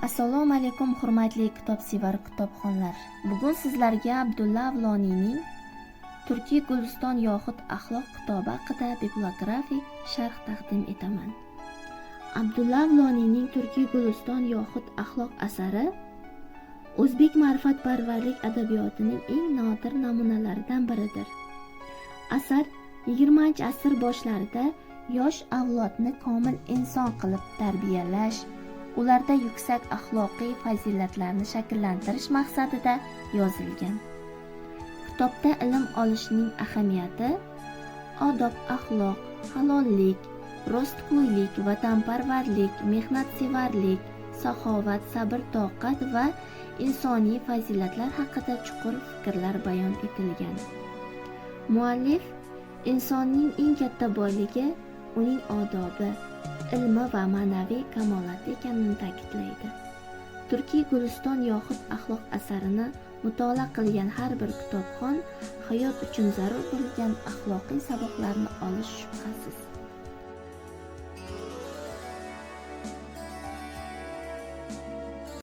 Assalomu alaykum, hurmatli kitobsevar kitobxonlar. Bugun sizlarga Abdulla Avloniyning Turkiy Guliston yoxud axloq kitobi haqida bibliografik sharh taqdim etaman. Abdulla Avloniyning Turkiy Guliston yoxud axloq asari o'zbek ma'rifatparvarlik adabiyotining eng nodir namunalaridan biridir. Asar 20-asr boshlarida yosh avlodni komil inson qilib tarbiyalash, ularda yuksak axloqiy fazilatlarni shakllantirish maqsadida yozilgan. Kitobda ilm olishning ahamiyati, odob-axloq, halollik, rostgo'ylik, vatanparvarlik, mehnatsevarlik, saxovat, sabr-toqat va insoniy fazilatlar haqida chuqur fikrlar bayon etilgan. Muallif insonning eng katta boyligi uning odobi, ilmi va ma'naviy kamolati ekanini ta'kidlaydi. Turkiy Guliston yoxud axloq asarini mutolaa qilgan har bir kitobxon hayot uchun zarur bo'lgan axloqiy saboqlarni olish shubhasiz.